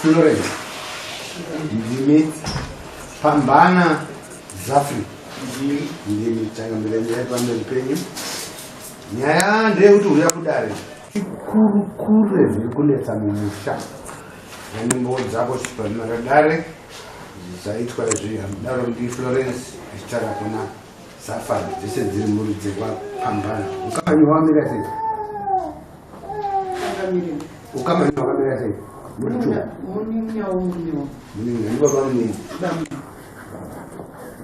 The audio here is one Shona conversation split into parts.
Florence ndimi Pambana Zafri ndimi changamire nyaya pamberi penyu. Nyaya ndeyekuti huya kudare tikurukure zviri kunetsa mumusha nemimbo dzako chipamira dare zvaitwa izvi hamudaro ndi Florence achitaura kuna Safari dzese dziri mhuri dzekwaPambana. Ukama hwamira sei? Ukama hwakamira sei? Muri tu. Munin'ina womurume wangu. Munin'ina ndi baba munini.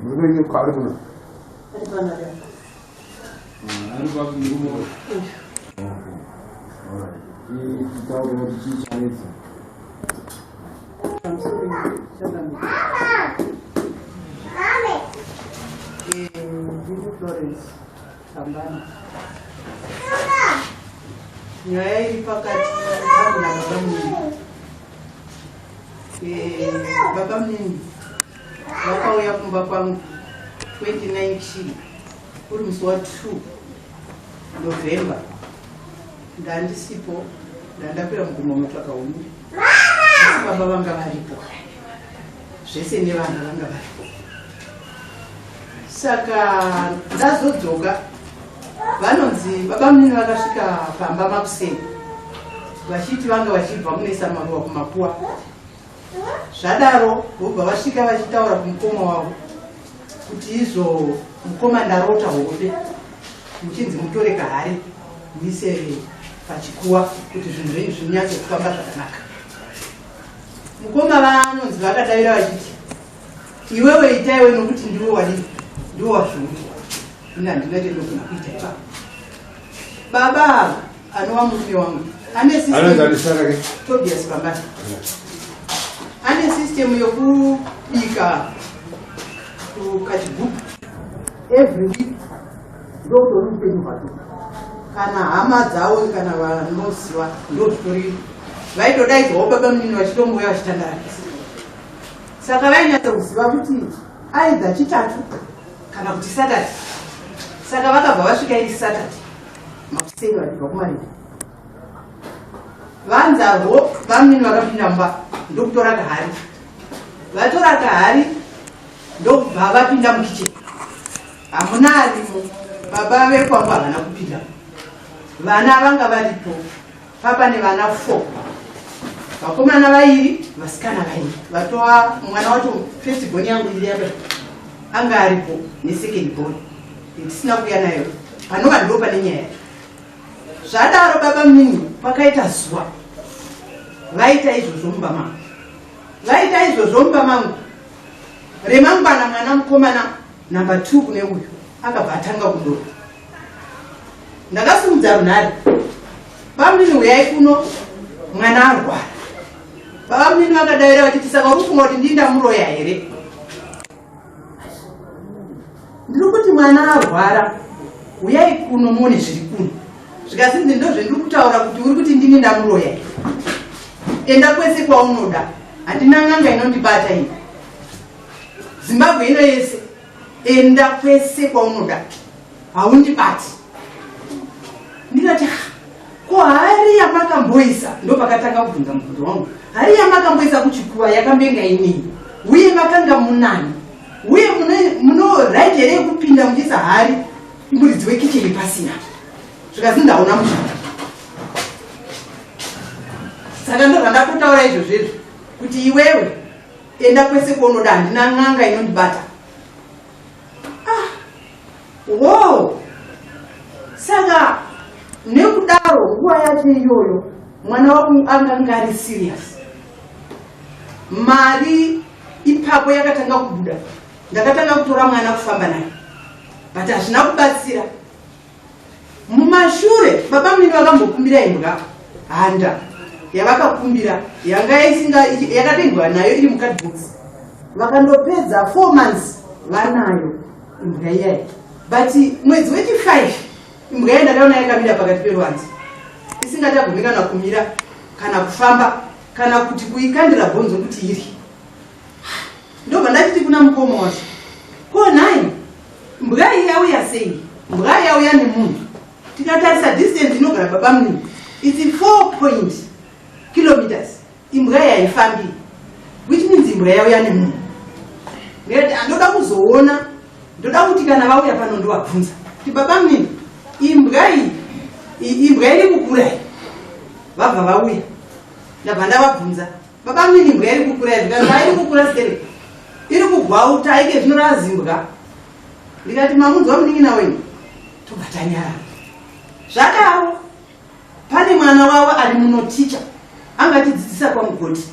Murume wenyu kwaari kuno? Ari panada. Ari papi murume wacho? Alright. Titaure kuti chii chanetsa. Pamusoro changamire. Ndini Florence Pambana. Nyaya iri pakati pangu nababa munini. Baba munini vakauya kumba kwangu 2019 uri musi wa 2 November. Ndandisipo, ndandakwira mugomo mutsvaka huni. Asi baba vanga varipo. Zvese nevana vanga varipo. Saka ndazodzoka vanonzi baba munini vakasvika pamba makuseni vachiti vanga vachibva kunesa maruva kumakuwa. Zvadaro vobva vasvika vachitaura kumukoma wavo kuti izvo mukoma ndarota hope muchinzi mutore kahari muise pachikuwa kuti zvinhu zvenyu zvinyatse kufamba zvakanaka. Mukoma vanonzi vakadavira vachiti iwewe ita iwe nokuti ndiwe wadii ndiwe wazviuya ini handina chendogona kuita ipapo. Baba ava anova murume wangu ane system Tobias Pambana ane system yokubika kachigubu every week ndokutori upenyu hwake kana hama dzavo kana vanoziva ndozvitori vaitodaidzwawo baba munini vachitombouya vachitandara saka vainyatsa kuziva kuti aidza chitatu kana kuti Saturday saka vakabva vasvika iri Saturday makuseni vachibva kumarira vanzarwo vamunini vakapinda mumba ndokutora kahari vatora kahari ndokubva vapinda mukicheni hamuna arimo baba vekwangu havana kupinda vana vanga varipo papa nevana 4 vakomana vairi vasikana vairi vatova mwana wacho first born yangu iri yapa anga aripo nesecond born tisina kuuya nayo panova ndo pane nyaya yacho zvadaro baba munini pakaita zuva vaita izvozvo mumba mangu vaita izvozvo mumba mangu remangwana mwana mukomana number 2 kune uyu akabva atanga kudonha ndakasimudza runhare bamunini huyai kuno mwana arwara baba munini vakadaira vachiti saka uri kufunga kuti ndii ndamuroya here ndiri kuti mwana arwara huyai kuno muone zviri kuno zvikasinzi ndozvendiri kutaura kuti uri kuti ndini ndamuroya here enda kwese kwaunoda handina n'anga inondibata ini Zimbabwe ino yese enda kwese kwaunoda haundibati ndikati ko hari yamakamboisa ndopakatanga kubvunza mubvunzo wangu hari yamakamboisa kuchikuva yakambenga inei uye makanga munani uye muno right here yekupinda muchiisa hari muridzi wekicheni pasina zvikazi ndaona mushanda saka ndozvandakutaura izvozvo izvo kuti iwewe enda kwese kwaunoda handina n'anga inondibata ah wow saka nekudaro nguva yacho iyoyo mwana wangu anga anga ari serious mari ipapo yakatanga kubuda ndakatanga kutora mwana kufamba naye but hazvina kubatsira Mumashure baba munini vakambokumbira imbwa handa yavakakumbira yanga isinga yakatengwa nayo iri mucardbox vakandopedza 4 months vanayo imbwa iyayi but mwedzi wechi 5 imbwa iya ndakaona yakamira pakati peruwanze isingachagoni kana kumira kana kufamba kana kuti kuikandira bhonzo kuti iri ndobva ndachiti kuna mukoma wacho ko nhai mbwa iyi yauya sei mbwa yauya nemunhu tikatarisa distance inogara baba munhu its 4 point kilometers. Imbwa iyi haifambi, which means imbwa yauya nemunhu. Ndikati andoda kuzoona, ndoda kuti kana vauya pano ndovabvunza kuti baba munini, imbwa iyi, imbwa iri kukura iyi. Vabva vauya, ndabva ndavabvunza, baba munini, imbwa iri kukura iyi? Zvikanzi iri kukura sere, iri kugwauta ike zvino razimbwa. Ndikati mamunzwa munin'ina wenyu? Tobva tanyarara. Zvadaro pane mwana wavo ari muno, ticha anga achidzidzisa kwaMugoti.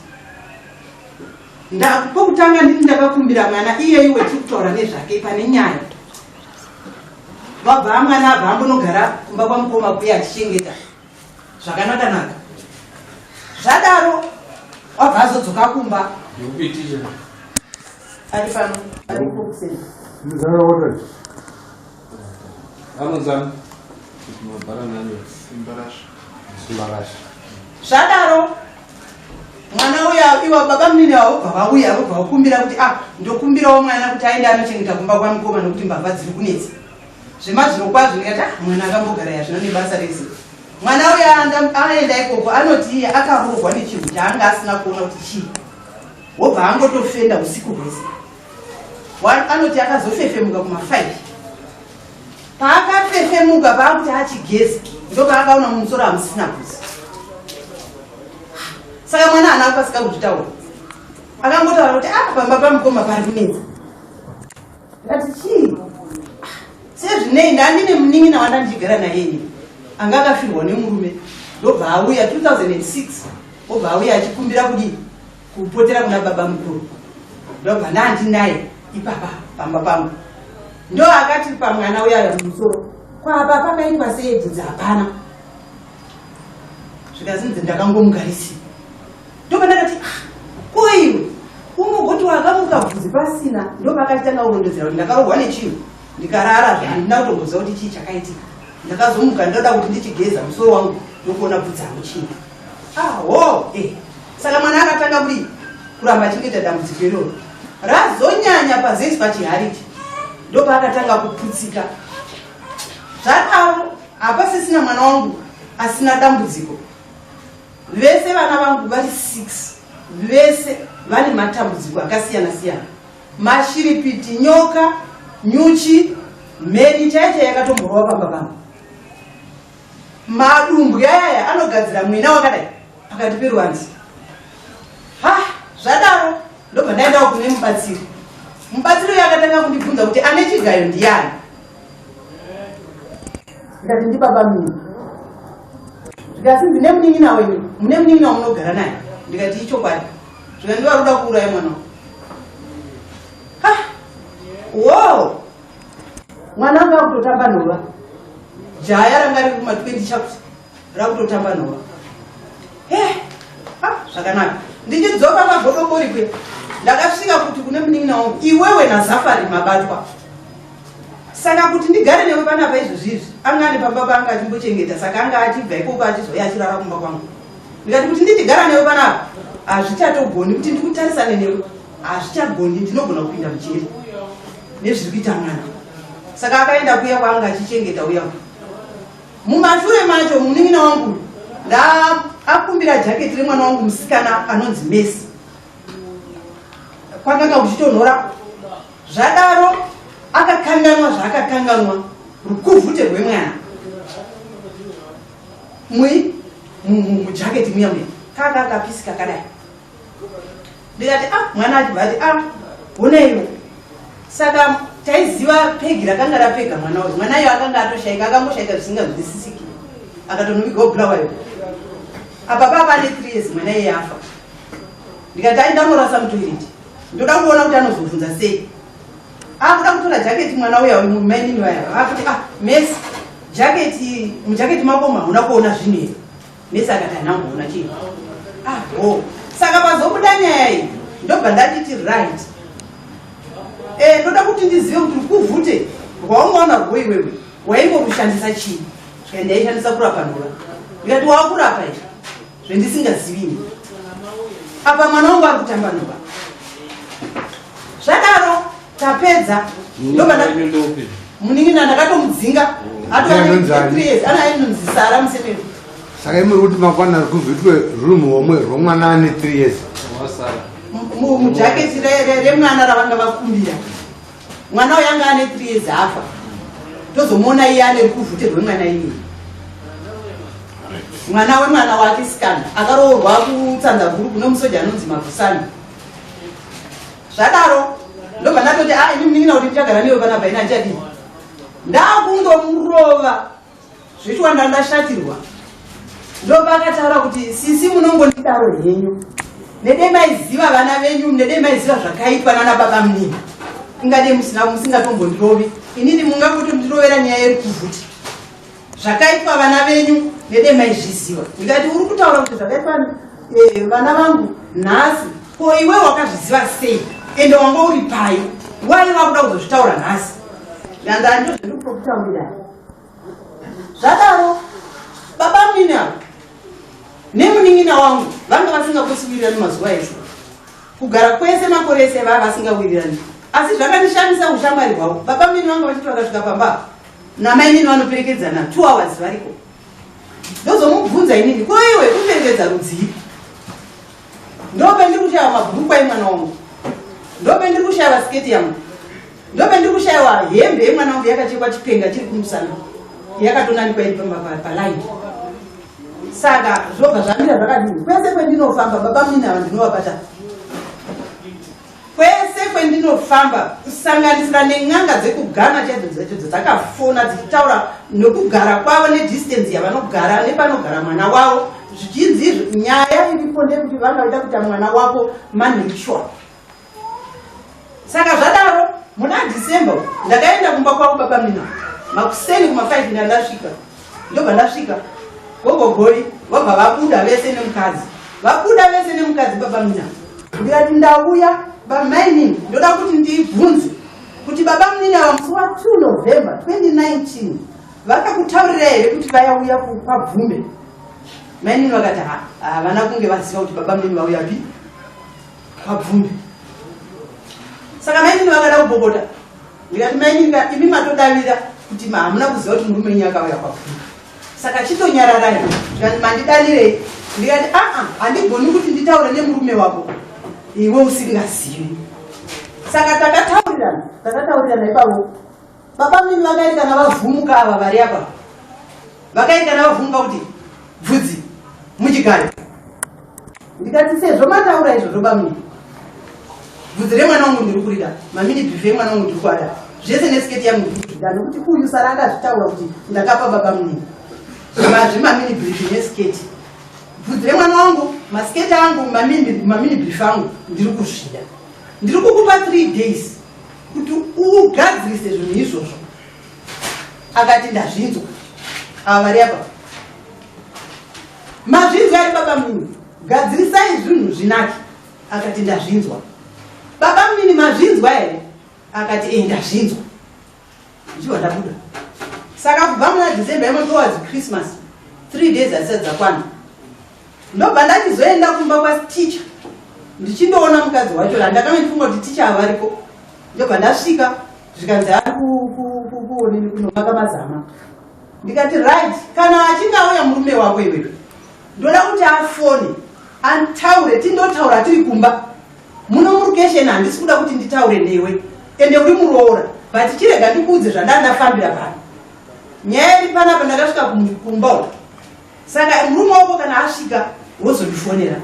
Pokutanga ndini ndakakumbira mwana iyeyu wetiri kutaura nezvake pane nyaya. Vabva mwana abva ambonogara kumba kwamukoma kuye achichengeta zvakanaka naka. Zvadaro wabva azodzoka kumba. Ndikupi ticha? Ari pano, ari kuseni. Muzara. Anonzani? Mabhara nani? Simbarasha. Simbarasha. Zvadaro mwana uya, iwa baba munini vabva vauya, vobva vakumbira kuti, ah, ndokumbirawo mwana kuti aende anochengeta kumba kwamukoma nokuti mbavha dziri kunetsa zvemazviro kwazvo. Ndikati, ah, mwana akambogara yazvino nebasa rese. Mwana uya aenda ikoko, anoti iye akarohwa nechinhu chaanga asina kuona kuti chii, wobva angotofenda usiku hwese. Anoti akazofefemuka kuma5. Paakafefemuka, paakuti achigeza, ndopaakaona mumusoro hamusina bvudzi. Saka mwana haana kukasika kuzvitaura, akangotaura kuti, ah, pamba pamukoma pari kunetsa. Ndati chii? Sezvinei ndandine munin'ina wandandichigara naye ini anga akafirwa nemurume, ndobva auya 2006, obva auya achikumbira kudii, kupotera kuna baba mukuru. Ndobva ndandinaye ipapa pamba pangu. Ndo akati pamwana uya mumusoro kwapa pakaitwa sei, bvudzi hapana. Zvikazinzi ndakangomugarisi. Ndobva ndakati, ah, ko iwe unogoti wakamuka bvudzi pasina? Ndopakatanga kurondedzera kuti ndakarohwa nechinhu ndikarara, handina kutomboziva kuti chii chakaitika. Ndakazomuka ndoda kuti ndichigeza musoro wangu, ndokuona bvudzi hamuchina. Aho, eh. Saka mwana akatanga kudii, kuramba achingoita dambudziko iroro. Razonyanya pazoiswa chiharichi, ndopaakatanga kuputsika. Zvadaro hapasisina mwana wangu asina dambudziko. Vese vana vangu vari 6, vese vane matambudziko akasiyana siyana: mashiripiti, nyoka, nyuchi, mheni chaicho yakatomborova pamba pangu, madumbwe ayaya anogadzira mwena wakadai pakati peruvanzi. Ha, zvadaro ndobva ndaendawo kune mubatsiri. Mubatsiri uyo akatanga kundibvunza kuti ane chigayo ndiani. Ndikati ndibaba mini. Zvikati ndine munin'ina wenyu, mune munin'ina wamunogara naye? Ndikati ichokwadi. Zvika ndivari kuda kuuraya mwana wangu. Ha, wo mwana anga akutotamba nhova, jaya ranga riri kuma20 chakuti rakutotamba nhova. He, ah, zvakanaka. Ndichidzoka pagodobori kwe ndakasvika kuti kune munin'ina wangu, iwewe naZafari mabatwa, saka kuti ndigare newe panapa izvozvi izvi. Anga ane pamba paanga achimbochengeta, saka anga achibva ikoko achizouya achirara kumba kwangu. Ndikati kuti ndichigara newe panapa hazvichatogoni, kuti ndikutarisane newe hazvichagoni, ndinogona kupinda mujeri nezviri kuita mwana. Saka akaenda kuya kwaanga achichengeta uya. Mumashure macho munin'ina wangu ndaakumbira jaketi remwana wangu musikana anonzi Mesi, kwakanga kuchitonhora. Zvadaro akakanganwa zvaakakanganwa, rukuvhute rwemwana mui mujaketi muya muya, kaka akapisi kakadai. Ndikati, ah, mwana achibva ati, ah, honaiwo. Saka taiziva pegi rakanga rapega mwana uyu. Mwana iyo akanga atoshaika, akangoshaika zvisinganzwisisiki, akatonovigwa Bulawayo. Apa papa ane 3 years mwana iye afa. Ndikati ai, ndamorasa mutoilet, ndoda kuona kuti anozobvunza sei. Akuda kutora jaketi mwana uya, mainini vaya akuti, ah, Mesi, jaketi, mujaketi mako hauna kuona zvinhu here? Mesi akati handina kumboona chinhu. Ah, ho, saka pazobuda nyaya iyi ndobva ndatiti right, e, ndoda kuti ndizive kuti rukuvhute rwaungaona rwo iwewe waingorushandisa chii? Svika ndaishandisa kurapa nhova. Ndikati wakurapa izvi zvendisingazivini, apa mwana wangu ari kutamba nhova. Zvadaro tapedza, ndobva munin'ina ndakatomudzinga. Anonzi ani? Ana ainonzi Sara Musemevu. Saka imuri kuti mangwana rikuvhitwe ruri muhomwe rwomwana ane 3 years. Wasara. Mujaketi remwana ravanga vakumbira. Mwana uyu anga ane 3 years afa. Tozomuona iye ane rukuvhute rwemwana iyeye. Mwana wemwana wake sikana akaroorwa kuTsanzaguru kune musoja anonzi Mabvusani. Zvadaro ndobva ndatoti a ini munin'ina kuti ndichagara newe panapa ini handichadii. Ndakundomurova zvechiwa ndandashatirwa. Ndopakataura kuti sisi munongondidaro henyu. Nedei maiziva vana venyu, nedei maiziva zvakaipa nana baba munini. Ingadei musina musingatombondirovi. Inini mungangotondirovera nyaya yerukuvhuti. Zvakaitwa vana venyu nedei maizviziva. Ndikati uri kutaura kuti zvakaitwa vana vangu nhasi. Ko iwe wakazviziva sei? Ende wanga uri pai? Wai wakuda kuzozvitaura nhasi? Ndanza ndozvandikutokutaurira. Zvadaro baba munini ava nemunin'ina wangu vanga vasingakosi mazuva ese. Kugara kwese makore ese vava vasingawirirani. Asi zvakandishamisa ushamwari hwavo. Baba munini vanga vachiti vakasvika pamba namainini vanoperekedzana 2 hours variko. Ndozomubvunza inini, ko iwe kuperekedza rudzii? Ndopendiri kushaiwa mabhurukwa emwana wangu. Ndopendiri kushaiwa siketi yangu. Ndopendiri kushaiwa hembe yemwana wangu yakachekwa chipenga chiri kumusana. Yakatonanikwa iri palaini. Saka zvobva zvamira zvakadini? Kwese kwendinofamba baba munini ava ndinovabata. Kwese kwendinofamba kusanganisira nen'anga dzekuGhana chaidzo dzacho dzakafona dzichitaura nokugara kwavo nedistance yavanogara nepanogara mwana wavo, zvichinzi izvo nyaya iripo ndeyekuti vanga vaida kuita mwana wako manhishwa. Saka zvadaro muna December ndakaenda kumba kwavo baba mina makuseni kuma 5 ndandasvika. Ndobva ndasvika gogogoi vabva vabuda vese nemukadzi. Vabuda vese nemukadzi baba mina. Ndikati ndauya bamainini ndoda kuti ndibvunze kuti baba munini ava musi wa 2 November 2019 vakakutaurira here kuti vayauya kwaBvumbe? Mainini vakati havana kunge vaziva kuti baba munini vauya pi kwaBvumbe. Saka mainini vakada kupopota. Ndikati mainini imi matodavira kuti hamuna kuziva kuti murume wenyu akauya kwaBvumbe. Saka chitonyararai. Ndikati mandidanirei? Ndikati aa handigoni kuti nditaure nemurume wako iwe usingazivi. Saka takataurirana ipapo. Baba munini vakaerekana vavhumuka ava vari apa. Vakaerekana vavhumuka kuti bvudzi muchigare. Ndikati sezvo mataura izvozvo bamunini, bvudzi remwana wangu ndiri kurida, mamini brief emwana wangu ndiri kuada, zvese nesiketi yangu ndiri kuzvida, nokuti uyu sara akazvitaura kuti ndakapa baba munini zvemamini brief nesiketi. Bvudzi remwana wangu, masiketi angu, mamini brief angu ndiri kuzvida. Ndiri kukupa 3 days kuti ugadzirise zvinhu izvozvo. Akati ndazvinzwa. Ava vari apa. Mazvinzwa ari baba munini, gadzirisai zvinhu zvinake. Akati ndazvinzwa. Baba munini mazvinzwa here? Akati eh ndazvinzwa. Ndichibva ndabuda. Saka kubva muna December imo towards Christmas, 3 days hadzisati dzakwana. Ndobva ndachizoenda kumba kwateacher ndichindoona mukadzi wacho. Ndakanga ndifunga kuti teacher havariko. Ndobva ndasvika zvikanzi ari kuonini kunomaka mazama. Ndikati right, kana achinge auya murume wako iwewe ndoda kuti afone antaure, tindotaura tiri kumba muno murukesheni. Handisi kuda kuti nditaure newe ende uri muroora, but chirega ndikuudze zvandandafambira pano. Nyaya iri panapa, ndakasvika kumba uko. Saka murume wako kana asvika wozondifonera.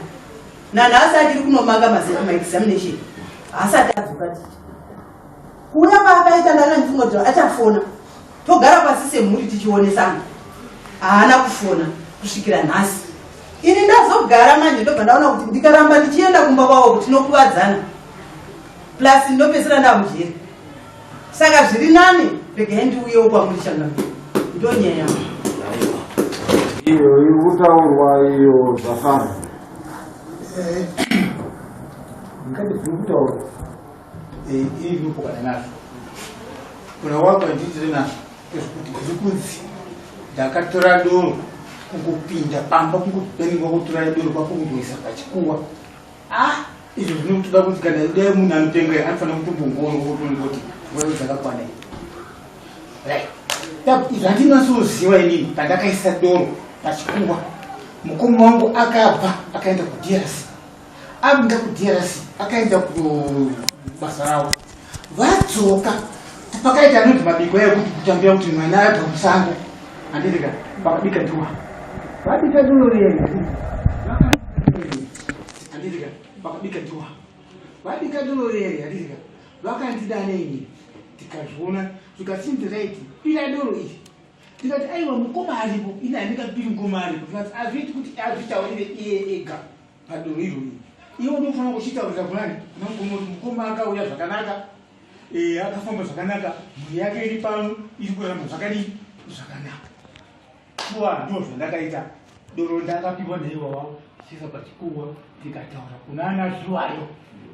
Nanhasi achiri kunomaka maexamination, haasati adzoka. Ticha kuuya kwaakaita ndanga ndifunga kuti achafona togara pasi semhuri tichionesana. Haana kufona kusvikira nhasi. Ini ndazogara manje ndobva ndaona kuti ndikaramba ndichienda kumba kwavo tinokuvadzana, plus ndopedzisira ndamujeri. Saka zviri nani regai ndiuyewo kwamuri changamire. Ndo nyaya yangu. Iyo iri kutaurwa iyo zvafana. Ndingati zviri kutaurwa iri inopokana nazvo kuna wako handitire nazvo ezvekuti zviri kunzi ndakatora doro kungopinda pamba kungopinda kutora doro kwakungoisa pachikuwa. Ah, izvo zvinotoda kuti kana dai munhu anotenga anofanira kutombongoona kuti nguva dzakakwana. Right, izvo handinatsoziva inini pandakaisa doro pachikuwa. Mukoma wangu akabva akaenda kuDRC, abinda kuDRC akaenda kubasa ravo, vadzoka pakaita anonzi mabiko ekuti kutambira kuti mwana abva musango, handitika vakabika dua, vabika duro reni, handitika vakabika dua, vabika duro reni, handitika vakandidana ini, tikazviona zvikachinzi right, bira doro iri. Ndikati aiwa, mukoma aripo, ini handingapiri mukoma aripo. Ndikati hazviiti kuti azvitaurire iye ega padoro irori, iwe unofanira kuchitaurira kunani? Kuna mukoma, kuti mukoma akauya zvakanaka, akafamba zvakanaka, mhuri yake iri pano, iri kurarama zvakadii? Zvakanaka. Shuwa, ndo zvandakaita. Doro ndakapiwa naiwawa, chiisa pachikuwa, tikataura kuna ana Zhuwayo,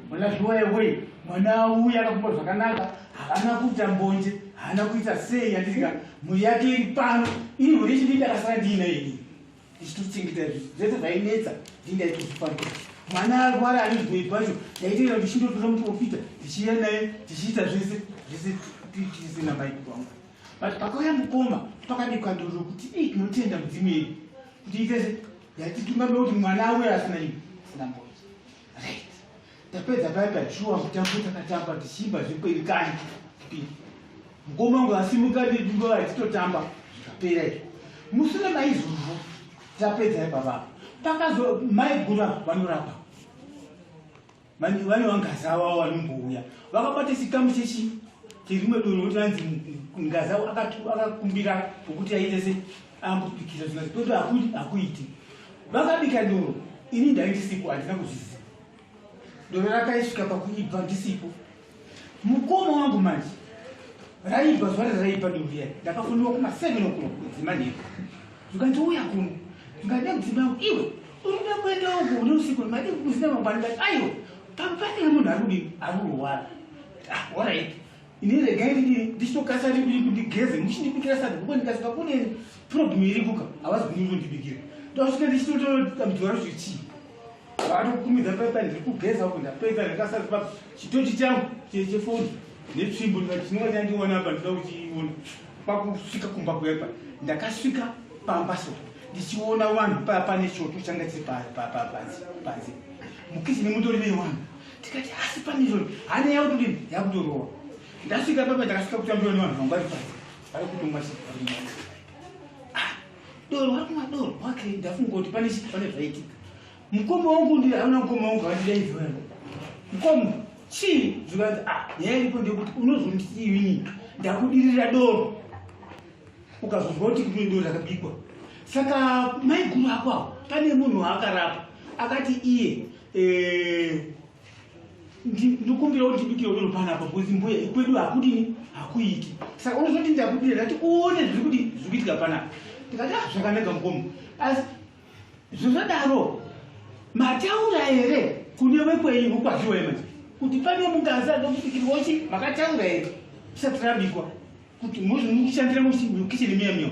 mwana Zhuwayo wei, mwana auya akafamba zvakanaka, haana kuita mbonje, haana kuita sei, yanditika mhuri yake iri pano. Ini mhuri ichi ndakasara ndiina ini ndichitochengeta izvi zvese zvainetsa, ndindaitozvifanira. Mwana arwara ane zvimwe pacho ndaitoenda ndichindotora muprofita, ndichiya naye, tichiita zvese zvese tisina maiki wangu. But pakauya mukoma, pakabikwa doro kuti ii, tinotenda mudzimu yedu kuti itese yatitungamira kuti mwana auya asina ii, asina mbonje. Right, tapedza paipa, shuwa mutambo takatamba tichiimba zvekweri kani. Mukoma wangu asimuka, ndinguva yatitotamba, zvikapera izvo. Mushure maizvozvo, tapedza ipapapa, pakazo maigura vanorapa vane vangazi avavo vanombouya vakabata chikamu chechi cherimwe doro, kuti vanzi ngazi akakumbira pokuti aite se ambobikira zvingazi kwedu hakuiti. Vakabika doro, ini ndai ndisipo, handina kuzviziva. Doro rakaisvika pakuibva ndisipo. Mukoma wangu manje raibva, zuva raraibva doro riya, ndakafoniwa kuma 7 o'clock kudzima nheru, zvikanzi uya kuno. Zvikati mudzimai wangu, iwe urikuda kuenda uko neusiku, madi kuzina mangwani. Ndati aiwa, pane munhu ari kudini, ari kurwara. Ah, alright, ini regai ndidini, ndichitokasa ndikudi kundigeze, muchindibikira sadza kuko. Ndikasvika kune problem iri kuka, havazi kundibikira. Ndasvika ndichitototambudzwa zvichii, vakatokumidza paipa, ndiri kugeza uko, ndapedza, ndakasadza chitochi changu chefoni netsvimbo. Ndikati chinonga chandiona apa, ndinoda kuchiona. Pakusvika kumba kuepa, ndakasvika pamba so ndichiona vanhu paya pane choto changa chiri panze, panze mukichini mutori nevanhu. Tikati asi pane izvozvo, hana yakutodini, yakutorowa. Ndasvika papa, ndakasvika kutambirwa nevanhu vangu vari panze, vari kutomwa. Ah, doro, vari kumwa doro. Okay, ndafunga kuti pane pane zvaitika. Mukoma wangu ndi aona mukoma wangu akandidaidzwa, mukoma chii? Zvikanzi ah, nyaya iripo ndeyekuti unozonditi ini ndakudirira doro, ukazozwa kuti kune doro rakabikwa. Saka maiguru ako avo pane munhu waakarapa, akati iye ndikumbira kuti ndibikire doro panapa, because mbuya kwedu hakudini, hakuiti. Saka unozoti ndakudira, ndati uone zviri kudi, zviri kuitika panapa. Ndikati ah, zvakanaka mukoma, asi zvazvadaro mataura here kune vekwenyu vokwaziwa manje kuti pane mungazi adokubikirwa chi? Makataura here tisati rabikwa kuti mukushandira mukicheni miya miya?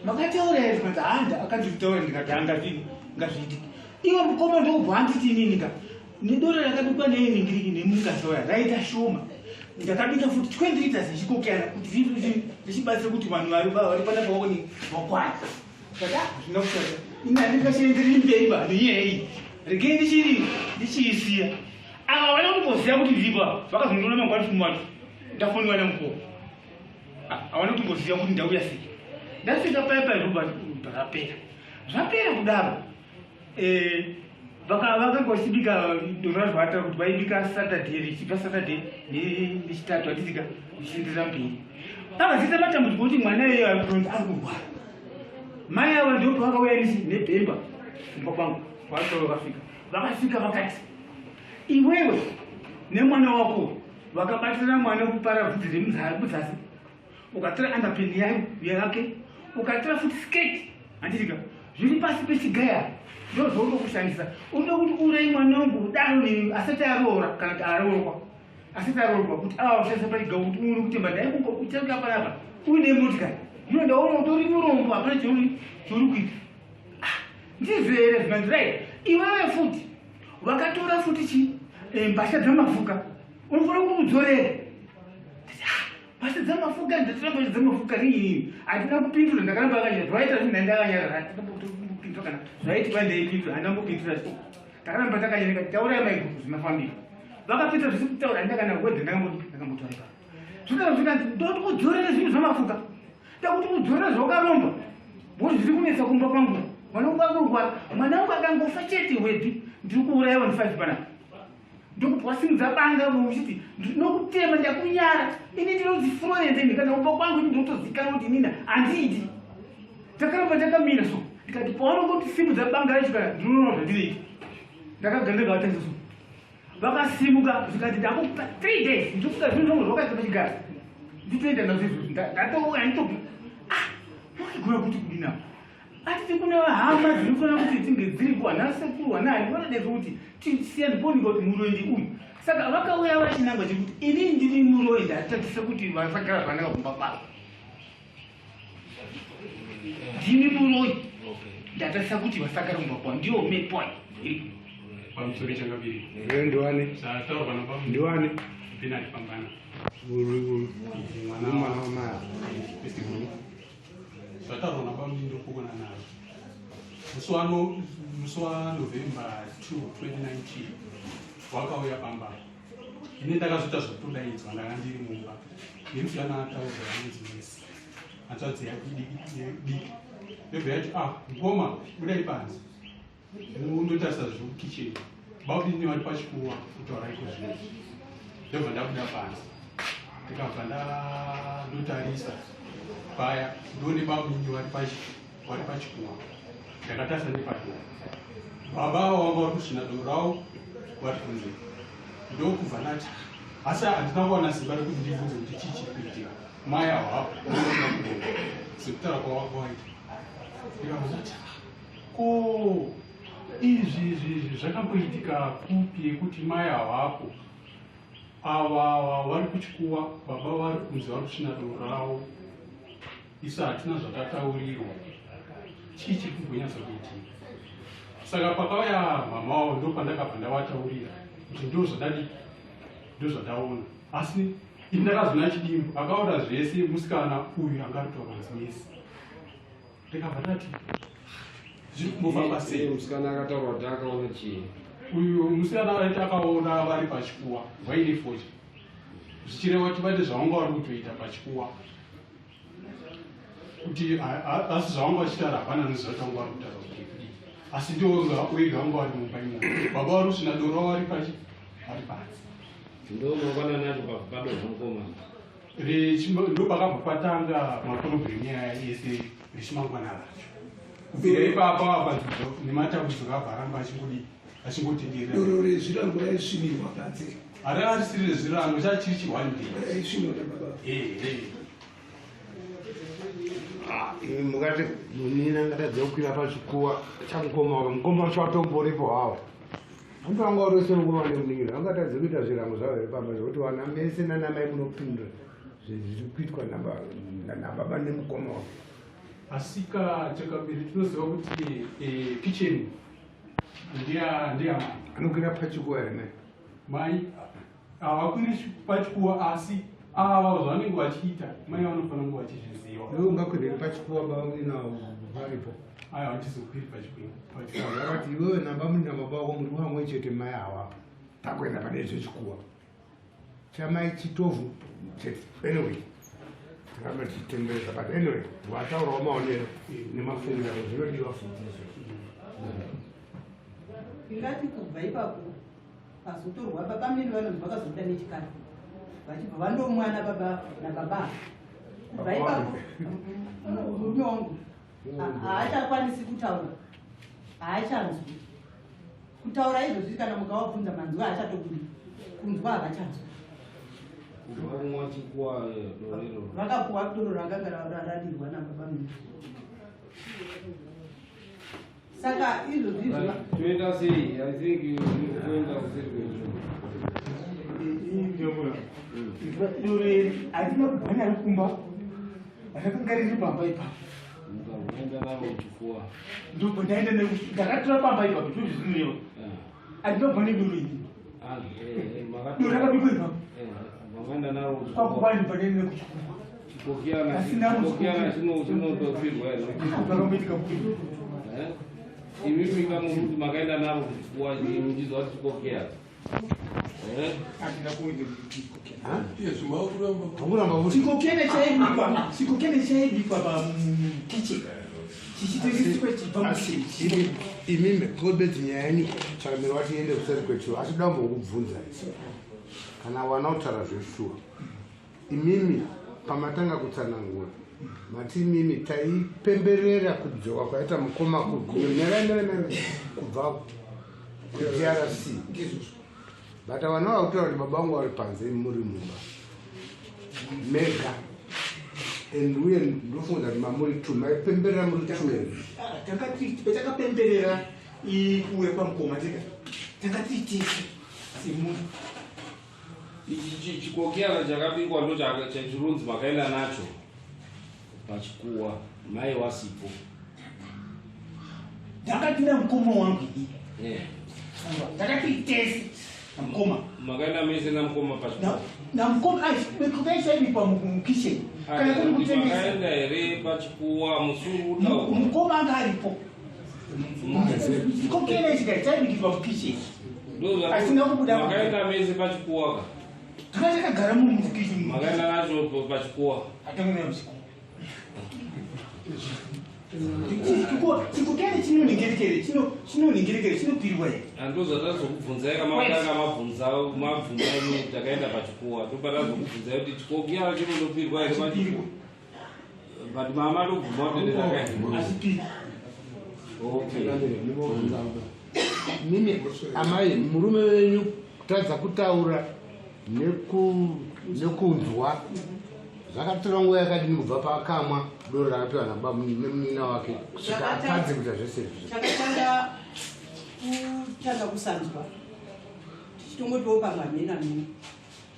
Makataura here? Zvikanzi handa akanditaura. Ndikati hangazvini, ngazviitike. Iwe mukoma ndokubva anditi inini ka nedoro rakabikwa neiningiriki nemungazi waya raita shoma, ndakabika futi 20 liters ichikokera kuti richibatsira kuti vanhu vari panapa vaone vakwana. Saka hazvina kushata, ini handingachiendereri mberi ba nenyaya iyi, regei ndichiri ndichiisiya. Ava vana kutomboziva kuti ndiripo ava, vakazondiona mangwani fumu wacho ndafoniwa namukoma. Havana kutomboziva kuti ndauya sei. Ndasvika paya paya, zvapera, zvapera kudaro. Vakanga vachibika doro razvata kuti vaibika Saturday, richibva Saturday nechitatu, hatitika richienderera mberi. Pakazoita matambudziko kuti mwana iyeyo ari kuronza ari kurwara. Mai ava ndipo vakauya nebhemba kumba kwangu. Vacho vakasvika, vakasvika vakati iwewe nemwana wako vakabatira mwana kupara bvudzi remudzasi, ukatora underpant yayo yake, ukatora futi skirt, handitika zviri pasi pechigaya, ndo zvauri kushandisa. Unoda kuti uurayi mwana wangu kudaro nini asati aroora, kana kuti aroorwa, asati aroorwa, kuti ava kushandisa pachigao kuti uone kutemba ndaikungokutenga panapa uine motikari ino, ndaona utori murombo, hapana chauri kuita. Ah, ndizvo here? Zvikanzi right, iwewe futi vakatora futi chi mbatya dzamafuka, unofanira kumudzorera. Mbatya dzamafuka? Ndatora mbatya dzamafuka riini? Handina kupindura, ndakaramba akanyara. Zvaita zvinhu, ndakanyarara, handina kupindura. kupindura kana zvaitika ndeipindura handina kumbopindura takaramba takanyereka taurai maiguru zvimafambiro vakapindura zvisi kutaura handina kana wedhe ndakambotaura ipapo zvikazvo zvikanzi ndoti kudzorere zvinhu zvamafuka ndakuti kudzorere zvawakaromba bhori zviri kunetsa kumba kwangu mwana wangu akurwara mwana wangu akangofa chete wedhi ndiri kuurayiwa ndi5 panapa ndokuti wasimudza banga uchiti ndinokutema ndakunyara ini ndinonzi Florence ini kana kumba kwangu ini ndinotozikanwa kuti inini handiidi takaramba takamira so ndikati paunongotisimudza banga racho kana ndinoona zvandinoita ndakagara ndakavatarisa so vakasimuka zvikati ndakupa 3 days ndikuda zvinhu zvangu zvakaita pachigaro nditoenda nazvo izvozvo ndatouya nditobi ah wakigona kuti kudini atiti kune hama dzinofanira kuti dzinge dziripo hana sekuru hanani vanodedzwa kuti tisiyane ponika kuti muroyi ndi uyu saka vakauya vachinangwa chekuti inini ndiri muroyi ndatatisa kuti vasagara zvakanaka kumba kwavo ndini muroyi ndatarisa kuti vasagara kumba kwavo ndiyo main point iripo pamusoro chakaviri Ndiwani? zvataurwa nababa Ndiwani? Benard Pambana Uri mwana mwana wamai. Mr. Guru zvataurwa nababa ndinokokona nazvo musi waNovember 2 2019 wakauya pamba ini ndakazoita zvekutodaidzwa ndanga ndiri mumba nemusikana ataurwa anonzi Mesi hanzvadzi yake diki yobva yati ah ngoma budai panze undotarisa zviri kukicheni babudini vari pachikuwa kutaura iko zvino ndobva ndabuda panze ndikabva ndandotarisa paya ndone babudini vari pachikuwa ndakatarisa nepadoo baba avo vanga vari kusvina doro ravo vari kunze ndokubva ndati asi handina kuwana simba rekuti ndibvunze kuti chii chiri kuitika mai avo hapo sekutaura kwavanga waita ndikabva ndati ko izvi izvi izvi zvakamboitika kupi yekuti mai havapo ava vari kuchikuwa baba vari kunze vari kusvina doro ravo isu hatina zvatataurirwa chii chiri kumbonyatsa kuitika saka pakauya mama wavo ndo pandakabva ndavataurira kuti ndo zvadadi ndo zvandaona asi ini ndakazona chidimbu akaona zvese musikana uyu anga ari kutaura nzimesi ndikabva ndati zviri kumbofamba sei musikana akataura kuti akaona chii uyu musikana aiti akaona vari pachikuwa vaine fodya zvichireva kuti vane zvavanga vari kutoita pachikuwa kuti asi zvavanga vachitaura hapana noziva kuti vanga vari kutaura kuti kudii asi ndiwo wega vanga vari mumba imomo baba vari kusvina doro vari pachi vari panze ndo mangwanani acho padonha mukomana ndo pakabva patanga maproblem aya ese rechimangwana racho kubvira ipapo apa nematambudziko abva aramba achingodii achingotenderera doro rezvirango raisvinirwa panze haranga risiri rezvirango chachiri chi one day raisvinirwa nababa Imi mukati munina ngatadza kukwira pachikuwa chamukoma wake mukoma wacho watomboripo hawo antu anga uri mukoma nemunin'ina angatadze kuita zvirango zvavo here pamba zvekuti vana mese nanamai munopindura zviri kuitwa nababa nemukoma wake asika chakambiri tinoziva kuti kitchen ndiya ndiyamai anokwira pachikuwa here mai mai havakwiri pachikuwa asi ava zvavanenge vachiita mai vanofanira kunge vachizviziva iwe ungakwiriri pachikuwa baba munina varipo aiwa handizokwiri pachikuwa vakati iwewe namba munina baba wako muri vamwe chete mai havapo takuenda pane zvechikuwa chamai chitovhu chete anyway tirambe tichitendereza but anyway wataurawo maonero nemafungiro zvinodiwa futi izvozvo ndingati kubva ipapo pazotorwa baba munini vanonzi vakazobuda nechikari vachibva vandomwana baba nababa kubva ipapo murume wangu haachakwanisi kutaura haachanzwi kutaura izvozvi kana mukavabvunza manzwi haachatobudi kunzwa havachanzwi kubva kumwa chikuwa doro iroro vakapuwa doro rakanga radirwa nababa munini saka izvozvi izvo toenda sei i think kuenda kuseri kwezvo doro iri hatina kubva naro kumba rakanga riri pamba ipapo mukaenda naro kuchikuwa ndobva ndaenda ndakatora pamba ipapo ndozvo zvinoreva handinobva nedoro iri doro rakabikwa ipapo makaenda naro kwakubva ndibva ndaenda nekuchikuwa chikokiyana Asina chikokiyana chinotofirwa here zvakamboitika kupi Eh? Imimi kamuri makaenda navo kuchikuwa muchizwa kuti chikokera. Eh? Handina kuenda kuchikokera. Hakuramba Chikokene chaibikwa, chikokene chaibikwa pakichen chichitengeswa chibva Asi imimi kobedzi nyaya yenyu chakamira wati iende kuseri kwetu, asi toda kumbokubvunza kana wana kutaura zveshuwa. Imimi pamatanga kutsanangura mati imimi taipemberera kudzoka kwaita mukoma kubva kuDRC, but vana vakutaura kuti baba vangu vari panze, muri mumba mega, and uye ndofunga kuti mamuri two maipemberera muri two here? Takapemberera kuuya kwamukoma tega, tanga tiri tese semunhu. Ichi chikokera chakabikwa ndo chachirunzi makaenda nacho pachikuwa mai wasipo? Ndakatina mukoma wangu ini. Takatiri tese namukoma. Makaenda mese namukoma pachikuwa? Namukoma, kukaishaibikwa mukitchen kana kuri kutengesa. Makaenda here pachikuwa musuru? Mukoma anga aripo. Chikokera ichi kai chaibikirwa mukitchen, asina kubuda. Makaenda mese pachikuwa ka? Tanga takagara mukitchen. Makaenda nacho pachikuwa? Atangana muchikuwa. Chikokere chinonhengerekere, chinonhengerekere, chinopirwa here? Ando zvatazokubvunzai kamatanga mabvunza mabvunza imi takaenda pachikuwa, ndopatazokubvunzai kuti chikokera chinondopirwa here pachikuwa, but mama ndobvuma kuti ndakaenda. Achipirwa. Okay. Mimi amai, murume wenyu kutadza kutaura nekunzwa zvakatora nguva yakadini kubva paakamwa doro rakapiwa nemunina wake kusvika atadze kuita zvese izvi? Chakatanga kutanga kusanzwa, tichitongotiwo pamwe hamena mhino,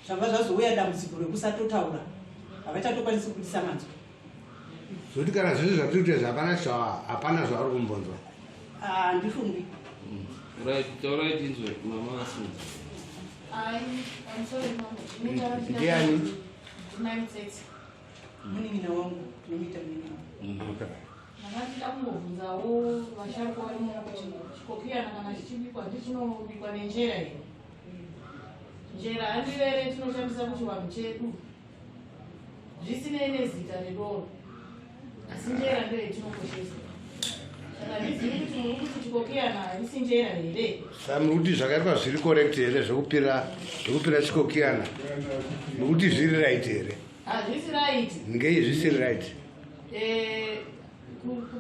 zvabva zvazouya dambudziko rekusatotaura, havachatokwanisi kubudisa manzwi. Zvokuti kana zvese zvatiri kuita izvi, hapana zvavari kumbonzwa? Handifungi. Right, taurai tinzwe, mama vasimudza. I'm sorry, mama. Ndiani? Mai Mutsetse. Munin'ina wangu, tinomuita munin'ina wangu. Ndakati ndakungobvunzawo vasharukwa varimo kuti chikokiyana kana chichibikwa ndichinobikwa nenjera here? Njera handiyo here tinoshandisa kuchivanhu chedu, zvisinei nezita redoro, asi njera ndiyo yetinokoshesa. Saka handizivi kuti muri kuti chikokiyana haisi njera here? Saka muri kuti zvakaitwa zviri correct here, zvekupira chikokiyana? Muri kuti zviri right here? Hazvisi right. Ngei zvisiri right?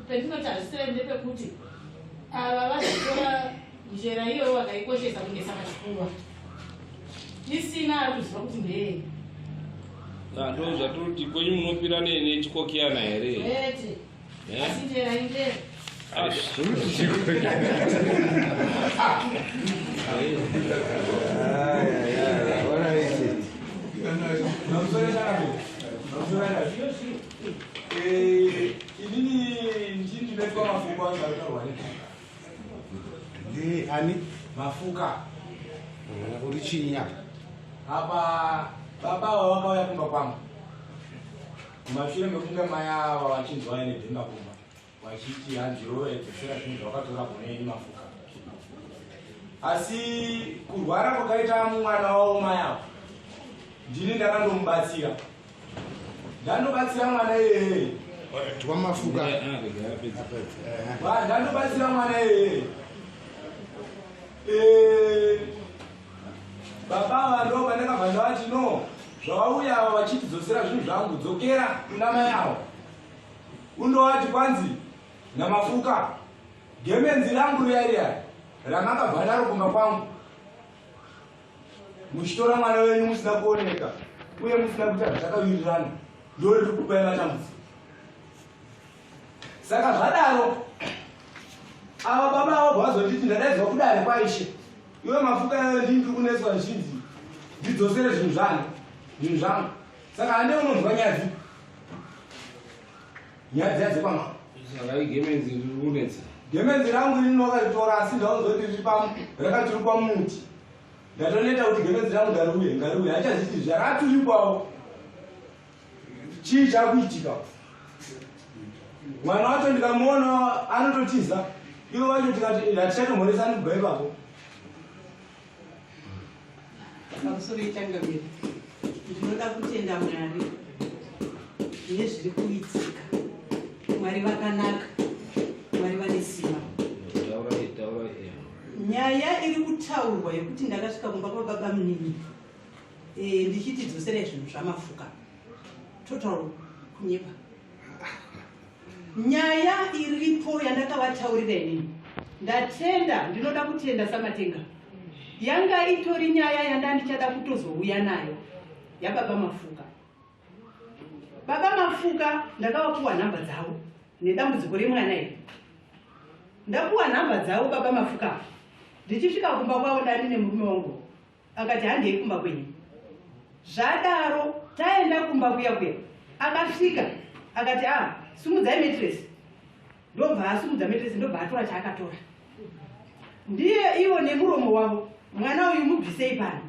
Pendinoti hazvisi right ndepekuti ava vazotora njera iyoyo vakaikoshesa kunesa pachikuva isina ari kuziva kuti ndeyei. Ndo zvatoti kwenyu munopira nechikokiyana here? Kwete. Eh? Asi njera injera. Ah, Alright. Mamusoro, inini ndini ndinoitwa Mafuka, angu aritaurwa. Ndi ani? Mafuka. Uri chinyi apa? Apa baba ava vakauya kumba kwangu mumashure mekunge mai ava vachinzwa ine dhemba kumba, vachiti hanziro edzosera zvinhu zvavakatora kune ini Mafuka. Asi kurwara kwakaita mwana wavo mai ava, ndini ndakandomubatsira, ndandobatsira mwana iyeye. Twamafuka. Ndandobatsira mwana iyeye. Baba ava ndo pandakabva ndavati, "No, zvavauya ava vachitidzosera zvinhu zvangu, dzokera kuna mai avo undovati kwanzi naMafuka, gemenzi rangu riya riya ramakabva naro kumba kwangu muchitora mwana wenyu musina kuoneka uye musina kuita zvatakawirirana, ndo riri kupai matambudziko." Saka zvadaro, ava baba avo vazonditi ndadaidzwa kudare kwaishe, iwe Mafuka iwe, ndini ndiri kunetswa zvichinzi ndidzosere zvinhu zvani, zvinhu zvangu. Saka hande unonzwa nyadzi, nyadzi yadzekwama. Saka igemenzi riri kunetsa? Gemenzi rangu ini wakaritora, asi ndaunzoti riri rakaturikwa mumuti. Ndatoneta kuti gemenzi rangu ngariuye, ngariuye, hachaziti zvaraturikwawo. Chii chakuitika? Mwana wacho ndikamuona anototiza. Ivo vacho tikati hatichatomhoresani kubva ipapo. Pamusoro ichangamire, ndinoda kutenda Mwari nezviri kuitika. Mwari vakanaka, Mwari vane simba. Nyaya iri kutaurwa yekuti ndakasvika kumba kwababa munini e, ndichiti dzoserai zvinhu zvamafuka, total kunyepa. Nyaya iripo yandakavataurira inini, ndatenda, ndinoda kutenda Samatenga. Yanga itori nyaya yanda ndichada kutozouya nayo yababa Mafuka. Baba Mafuka ndakavapuwa nhamba dzavo nedambudziko remwana iri. Ndapuwa nhamba dzavo baba Mafuka, ndichisvika kumba kwavo ndani nemurume wangu, akati handei kumba kwenyu. Zvadaro taenda kumba kuya kuya, akasvika akati a ah, sumudzai metresi. Ndobva asumudza metresi, ndobva atora chaakatora. Ndiye ivo nemuromo wavo, mwana uyu mubvisei pano,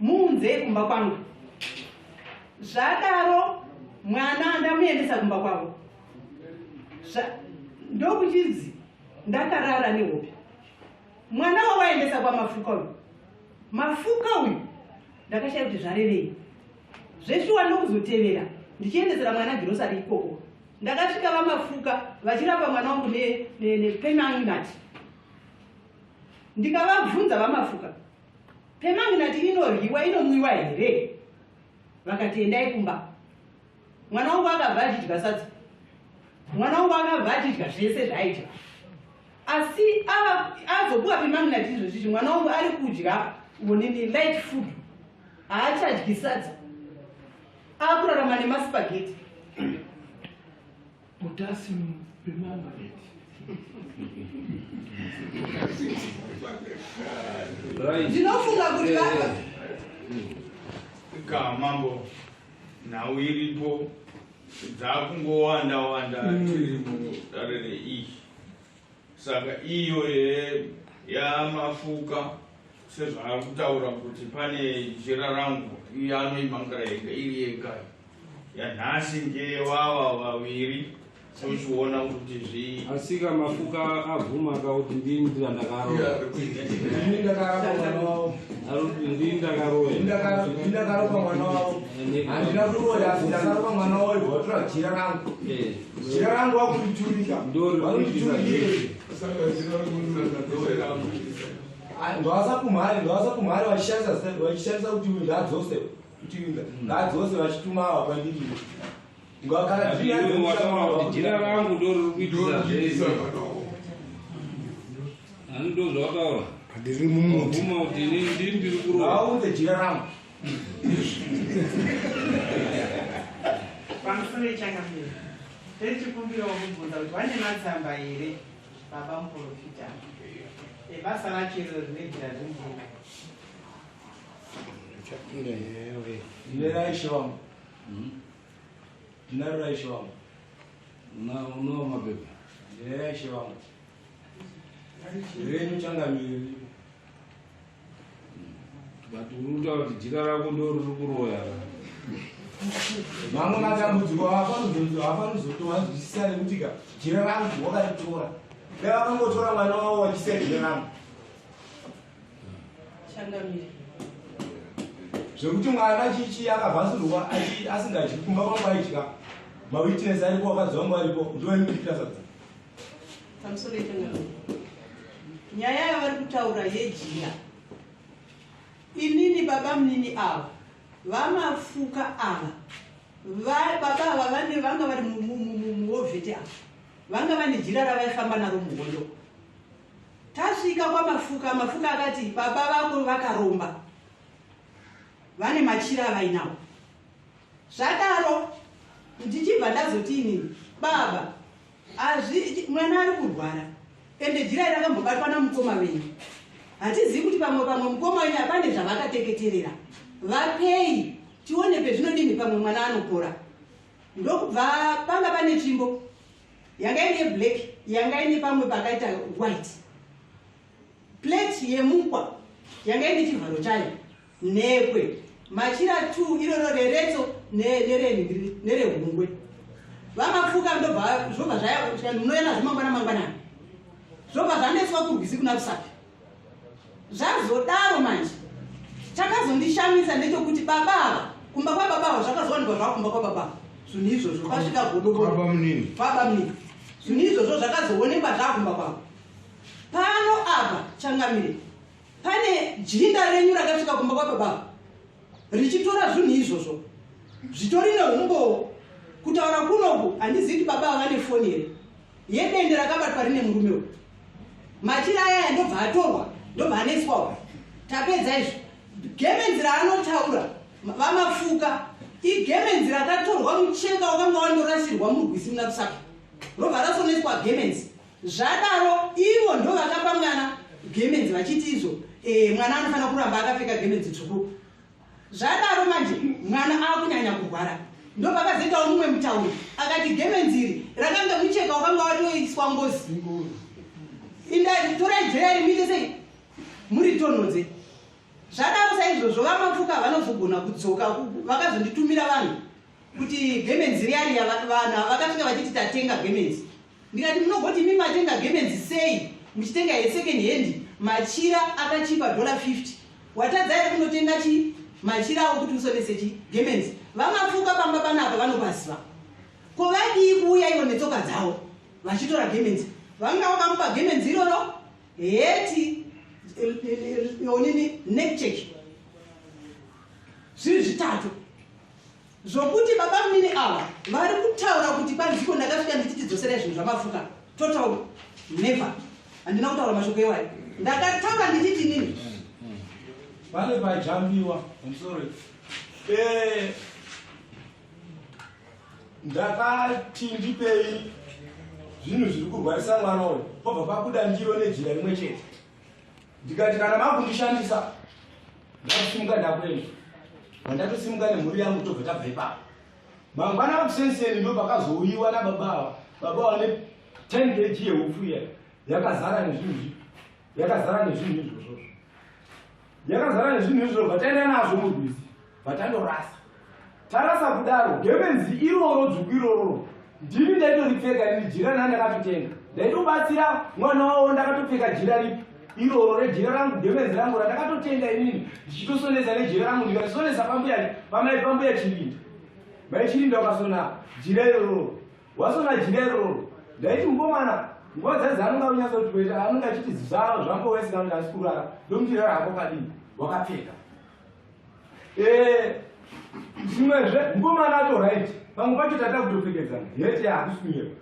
muunzei kumba kwangu. Zvadaro mwana ndamuendesa kumba kwavo, ndokuchinzi ndakarara nehope. Mwana wawaendesa kwaMafuka uyu, Mafuka uyu ndakashaya kuti zvarevei. Zveshuwa ndokuzotevera ndichiendesera mwana girosari ikoko. Ndakasvika vaMafuka vachirapa mwana wangu nepemanginati. Ndikavabvunza vaMafuka, pemanginati inoryiwa inomwiwa here? Vakati endai kumba. Mwana wangu akabva achidya sadza, mwana wangu akabva achidya zvese zvaaidya, asi azopuwa pemanginati izvozvizvi mwana wangu ari kudya onini light food, haachadyi sadza, akurarama nemaspageti. Potassium permanganate. Ndinofunga kuti ka mambo, nhau iripo dzakungowanda wanda tiri mudare reiyi. Saka iyo yaMafuka sezvaari kutaura kuti pane jira rangu, iye anoimangara yega iri yega. Yanhasi ngeyevava vaviri, tochiona kuti zvi Asika Mafuka abvuma kakuti ndini ndira ndakaroya. Ndini ndakarapa mwana wavo. Arikuti ndini ndakaroya. Ndini ndakarapa mwana wavo. Handina kuroya, asi ndakarapa mwana wavo ibva vatora jira rangu. Jira rangu vakuriturika. Ndorikuitisa. Ngavasakumhari, ngavasakumhari vachishandisa kuti uyu ngaadzose, kuti uyu ngaadzose, vachituma ava kwandiri. Ngakana Iwe wataura kuti jira rangu ndo riri kuitisa zvese. Ani ndo zvawataura? Ndiri mumuti. Wabvuma kuti inini ndini ndiri kuroya. Ngaunze jira rangu. Pamusoro ichangamire, techikumbirawo kubvunza kuti vane matsamba here baba muprofita ebasa racho iro rine jira rimvura? Chapinda yewe. Ndine raishe wangu. Ndinaro raishe wangu. Unawo mapepa? Ndine raishe wangu. Renyu changamire. But uri kutaura kuti jira rako ndo riri kuroya. Mamwe matambudziko haafanozotovanzwisisa nekuti ka jira rangu wakaritora. Dai vakangotora mwana wavo vachisiya jira rangu. Changamire, Zvekuti mwana chichi akavhasurwa asingadyi kumba kwangu aidya. Mawitness aripo, vakadzi vangu varipo, ndovaimubikira sadza. Pamusoro ichangamire, nyaya yavari kutaura yejira, inini baba munini ava vaMafuka ava, baba ava vane vanga vari muwovhete ava, vanga vane jira ravaifamba naro muhondo. Tasvika kwaMafuka, Mafuka akati baba vako vakaromba, vane machira avainawo. Zvadaro ndichibva ndazoti inini baba, azvi mwana ari kurwara, ende jira iri rakambobatwa namukoma venyu, hatizivi kuti pamwe mukoma wenyu hapane zvavakateketerera, vapei tione pezvinodini, pamwe mwana anopora. Ndokubva panga pane tsvimbo yanga ine black, yanga ine pamwe pakaita white, plate yemukwa yanga ine chivharo chayo, nhekwe, machira 2 iroro reretso nerehungwe. VaMafuka ndobva zvobva zvaya, munouya nazvo mangwana mangwanani. Zvobva zvanetswa kurwizi kuna Rusape. Zvazodaro manje chakazondishamisa ndechekuti baba ava kumba kwababa ava zvakazowanikwa zvava kumba kwababa ava zvinhu izvozvo kwasvika godo baba munini zvinhu izvozvo zvakazoonekwa zvaakumba kwavo pano apa changamire pane jinda renyu rakasvika kumba kwababa ava richitora zvinhu izvozvo zvitori neumbowo kutaura kunoku handizivi kuti baba ava vane foni here yedende rakabatwa rine murume uyu machira ayaya ndobva atorwa ndobva aneswawo tapedza izvo gemenzi raanotaura vamafuka igemenzi rakatorwa mucheka wakanga wandorasirwa murwizi muna rusaka robva rasoneswa gemenzi zvadaro ivo ndo vakapa mwana gemenzi vachiti izvo e, mwana anofanira kuramba akapfeka gemenzi tsvuku Zvadaro manje mwana akunyanya kurwara ndopakazoitawo mumwe mutauri akati gemenzi iri rakanga mucheka wakanga watoiswa ngozi inda torai jera iri muite sei muritonhodze zvadaro saizvozvo vamapfuka vanozogona kudzoka vakazonditumira vanhu kuti gemenzi riya riya vanhu vakasvika vachiti tatenga gemenzi Ndikati munogoti imi matenga gemenzi sei muchitenga yesecond hand machira akachipa dollar 50 watadza here kunotenga chi machira awo kuti usonese chi gemenzi vamapfuka pamba panapa vanopaziva ko vadii kuuya ivo netsoka dzavo vachitora gemenzi vanga vakamupa gemenzi iroro heti onini neck check zviri zvitatu Zvokuti babamunini ava vari kutaura kuti kwanziko ndakasvika ndichiti dzoserai zvinhu zvamafuka total never handina kutaura mashoko iwayo ndakataura ndichiti inini pane pajambiwa I'm sorry eh, ndakati ndipei zvinhu zviri kurwarisa mwana uyu pobva pabuda ndiro nejira rimwe chete ndikati kana makundishandisa ndakusimuka ndakuenda vandatosimuka nemhuri yangu tobva tabva ipapo mangwana makusenseni ndo pakazouyiwa nababa ava baba vane 10 kg yehupfu iya yakazara nezvinhu yakazara nezvinhu izvozvozvo yakazara nezvinhu izvozvo bva taenda nazvo murwizi bva tandorasa tarasa kudaro gemenzi iroro dzvuku irororo ndini ndaitoripfeka ini jira na ndakatotenga ndaitobatsira mwana wavo ndakatopfeka jira ripi iroro rejira rangu gemenzi rangu randakatotenga inini ndichitosonesa nejira rangu ndikasonesa pambuya pamai pambuya chirinda mai chirinda wakasona jira irororo wasona jira irororo ndaiti mukomana nguva dzadzi anonga unyatsokuita anonga achiti zvambowesi kana kuti asi kurara ndomuti rara hako kadini wakapfeka Eh, zvimwezve mukomana ato right pamwe pacho tata kutopfekedzana hete hakusi kunyepa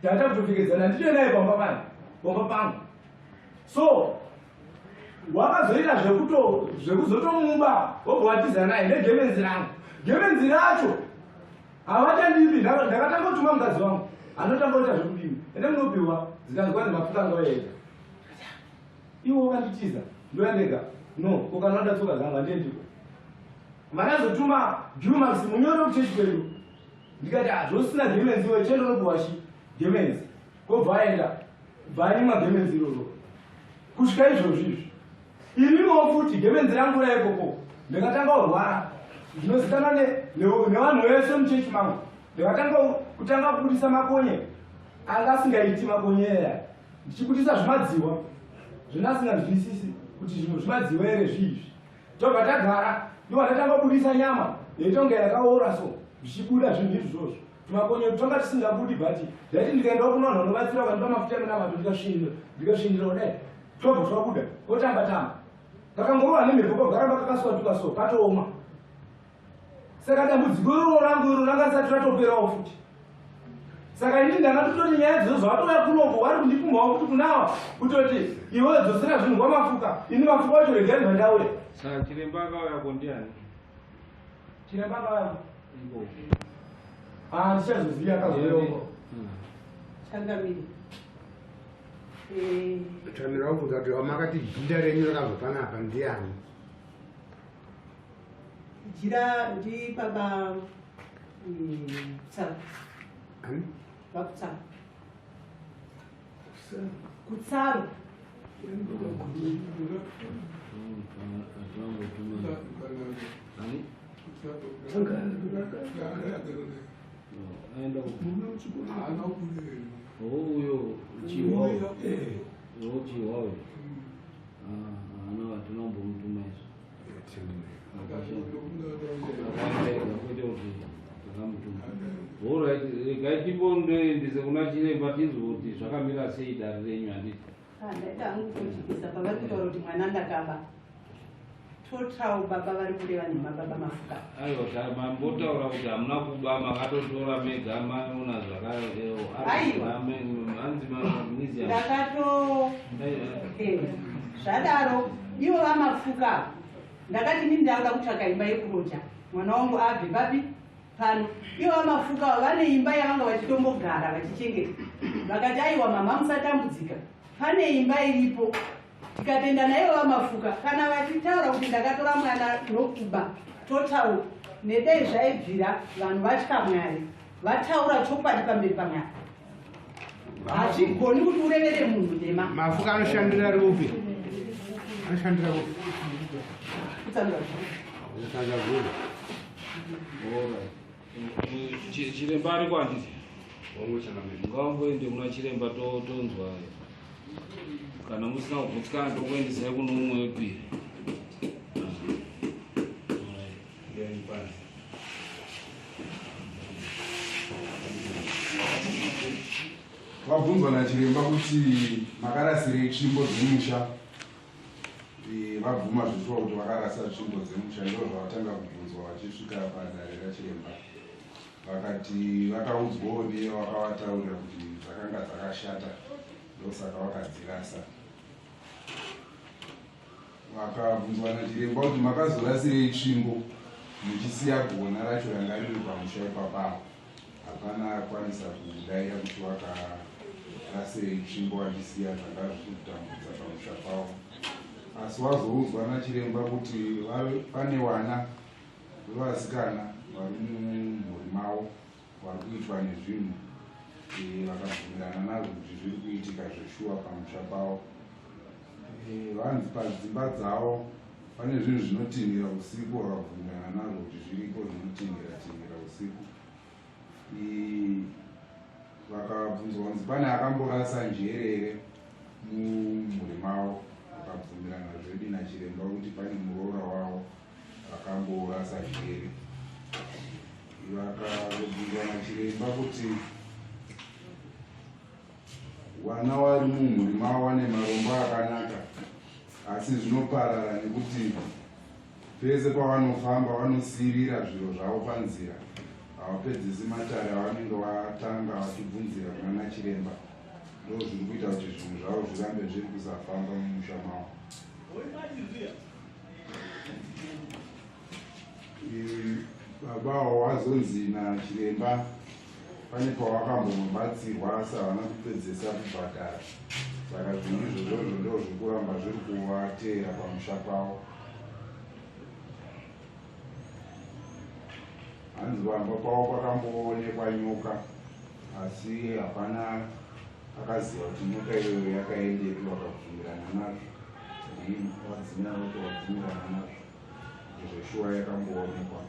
tata kutopfekedzana ndito naye pamba pangu pamba pangu so wakazoita zvekuto zvekuzotomuba wobva watiza naye negemenzi rangu gemenzi racho havachandipi ndakatanga kutuma mukadzi wangu anotanga kuita zvekubiwa ende munopiwa zikanzi kwanzi mafuta angava ega iwo wakanditiza ndoya ndega no ko kana wada tsoka dzangu handiendiko makazotuma jumax munyoro kuchechi kwedu ndikati ah, zvosina gemenzi iwe chendo unopiwa chi gemenzi kobva aenda bva anyimwa gemenzi iroro kusvika izvozvi izvi irimowo futi gemenzi rangu raikoko ndakatanga kurwara zvinozikanwa nevanhu vese muchechi mangu ndakatanga kutanga kubudisa makonye anga asingaiti makonye eya ndichibudisa zvimadziwa zvendasinganzwisisi kuti zvimwe zvimadziwa here zviizvi tobva tagara ndobva ndatanga kubudisa nyama yaitonge yakaora so zvichibuda zvinhu izvozvo tumakonye twanga tisingabudi but ndaiti ndikaendawo kuna vanhu vanobatsira vakandipa mafuta emunamato ndikasvinira ndikasvinira kudai twabva twabuda kotamba tamba kakangorohwa nemhepo kagaramba kakaswatuka so katooma saka dambudziko iroro rangu iro ranga risati ratoperawo futi saka ini ndanga tototi nyaya dzozo zvavatouya kunoko vari kundipumhawo kuti kunawa kutoti iwe dzosera zvinhu kwamafuka ini mafuka wacho regai ndibva ndauya saka chiremba akauya ko ndiani chiremba akauya ah, ndichazoziva akazouyawo changamire Changamire wabvunza kuti wamakati jinda renyu rakabva panapa ndiani Jira ndi baba Kutsaro. Ani? Vakutsaro. Kutsaro. Uyo chihwa. Chihwa uyo. Haana hatina kumbomutuma izvo. Akaenda kwete kuti takamutuma. Alright, regai timbondoendese kuna chiremba tinzwe kuti zvakamira sei dare renyu handiti. Ah, ndaida hangu kujekesa pavari kutaura kuti mwana ndakaba. Total baba vari kureva nhema baba Mafuka. Aiwa mambotaura kuti hamuna kuba makatotora mega maona Aiwa. zvakaanzi mamuseum. Ndakato eh, zvadaro ivo vaMafuka ndakati inini ndakuda kutsvaka imba yekuroja mwana wangu abve papi pano. Ivo vaMafuka vane imba yavanga vachitombogara vachichengeta vakati aiwa mama musatambudzika pane imba iripo tikatenda naivo vaMafuka kana vachitaura kuti ndakatora mwana nokuba totaura nedei zvaibvira vanhu vatya Mwari vataura chokwadi pamberi paMwari. Hazvigoni kuti urevere munhu nhema. Mafuka anoshandira rupi? Anoshandira kupi? Kutsanura. Kutsanzagura. Alright. Chiremba ariko handiti? Ngaumboende kuna chiremba tonzwa. Kana musina kugutsikana tokuendesai kuno umwe wepiri. Vabvunzwa nachiremba kuti makarasirei tsvimbo dzemusha. Vabvuma zveshuwa kuti vakarasa tsvimbo dzemusha, ndo zvavatanga kubvunzwa vachisvika padare rachiremba. Vakati vakaudzwawo nevakavataurira kuti dzakanga dzakashata, ndosaka vakadzirasa. Vakabvunzwa nachiremba kuti makazorasirei tsvimbo muchisiya gona racho ranga riri pamusha ipapa. Hapana akwanisa kudaira kuti vakarasirei tsvimbo vachisiya zvanga zviri kutambudza pamusha pavo. Asi wazoudzwa nachiremba kuti pane vana vevasikana vari mumhuri mavo vari kuitwa nezvinhu, vakabvumirana nazvo kuti zviri kuitika zveshuwa pamusha pavo. Vanzi padzimba dzavo pane zvinhu zvinotinhira usiku, vakabvumirana nazvo kuti zviriko zvinotinhira tinhira usiku. Vakabvunzwa kunzi pane akamborasa njere here mumhuri mavo, vakabvumirana zvedi nachiremba kuti pane muroora wavo akamborasa njere. Vakabvunzwa nachiremba kuti vana vari mumhuri mavo vane marombo akanaka, asi zvinoparara nekuti pese pavanofamba vanosiyirira zviro zvavo panzira, havapedzisi matare avanenge vatanga vachibvunzira kuna nachiremba. Ndo zviri kuita kuti zvinhu zvavo zvirambe zviri kusafamba mumusha mavo. Baba avo vazonzi nachiremba pane pavakambonobatsirwa asi havana kupedzesa kubhadhara, saka zvinhu izvozvozvo ndo zviri kuramba zviri kuvateera pamusha pavo. Hanzi pamba pavo pakamboonekwa nyoka, asi hapana akaziva kuti nyoka iyoyo yakaendepi. Vakabvumirana nazvo, vadzimira kuti vabvumirana nazvo kuti zveshuwa yakamboonekwa.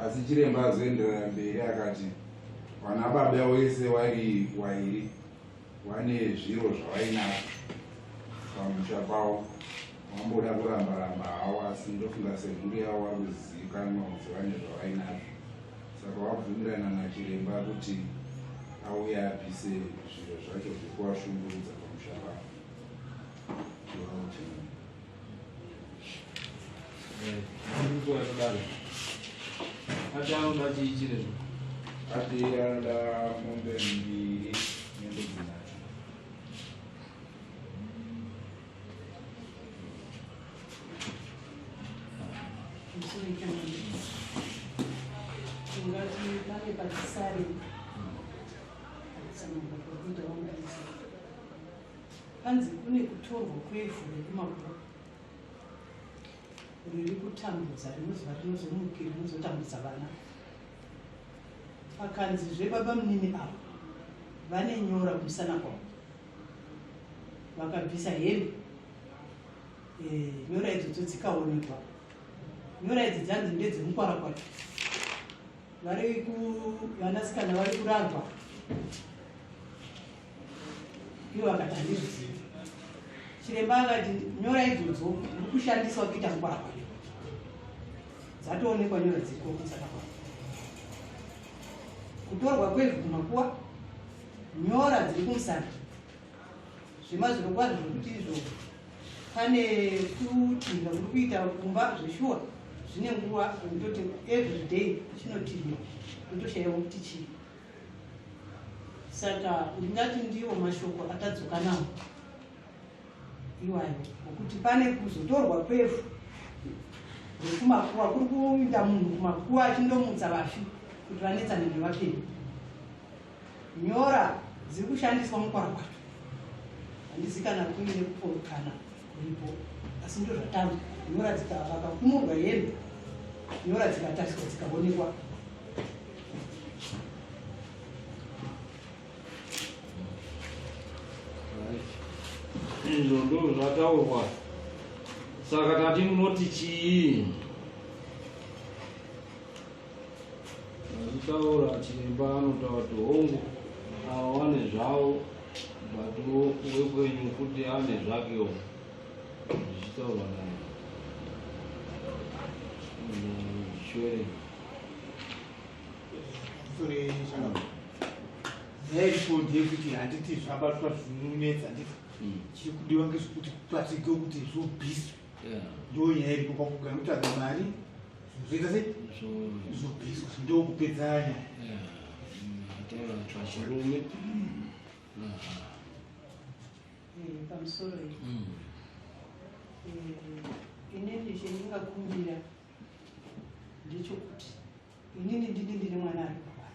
Asi chiremba azoenderera mberi akati vana baba wese vari wairi vane zviro zvavainazvo pamusha pavo, vamboda kuramba ramba havo, asi ndofunga semhuri yavo vari kuzivikanwa kuti vane zvavainazvo, saka vabvumirana nachiremba kuti auye abvise zviro zvacho zviri kuvashungurudza pamusha pavo. Ati anoda chii chiremba? Ati anoda mombe mbiri nembudzi nhatu. Ungati pane patisari tsanangura kuita wangaisa. Panzi kune kutorwa kwevhu rekumakuva riri kutambudza, rinozova rinozomukira rinozotambudza vana. Pakanzizve baba munini ava vane nyora kumusana kwavo, vakabvisa hembe, nyora idzodzo dzikaonekwa. Nyora idzi dzanzi ndedzemukwarakwata, vari vanasikana vari kurarwa. Ivo vakati handizvizivi. Chiremba akati nyora idzodzo uri kushandiswa kuita mukwarakwato, dzatoonekwa nyora dziriko kumusana kwako. Kutorwa kwevhu kumakuwa, nyora dziri kumusana, zvemazvirokwazvo zvekuti izvo pane kutinga kuri kuita kumba zveshuwa zvine nguva yekutoti everyday chinotinga totoshaiwa kuti chii. Saka ndingati ndiwo mashoko atadzoka nawo iwayo, okuti pane kuzotorwa kwevhu rekumakuwa kuri kuinda munhu kumakuwa achindomutsa vafi kuti vanetsane nevapenyu. Nyora dziri kushandiswa mukwarakwato, handizi kana kuine kuporokana kuripo, asi ndo zvatanga. Nyora vakakumurwa hembe, nyora dzikatariswa dzikaonekwa. Izvo ndo zvataurwa. Saka tati munoti chii? Vachitaura chiremba anotaura kuti hongu ava wane zvavo, but wekwenyu kuti ane zvakewo, zvichitaurwa naye zvichiverenga. Sorry, Shalom. Nyaya iripo ndeyekuti handiti zvabatwa zvinonetsa, handiti chiri kudiwa ngezvekuti patsvike kuti zvobviswe. Ndo nyaya iripo pakugara kutsvaga mari, zvoita sei zvobviswa, ndokupedza nyaya. Taura pachirume. Pamusoro iyi, inini chendingakumbira ndechekuti inini ndini ndine mwana ari kurwara,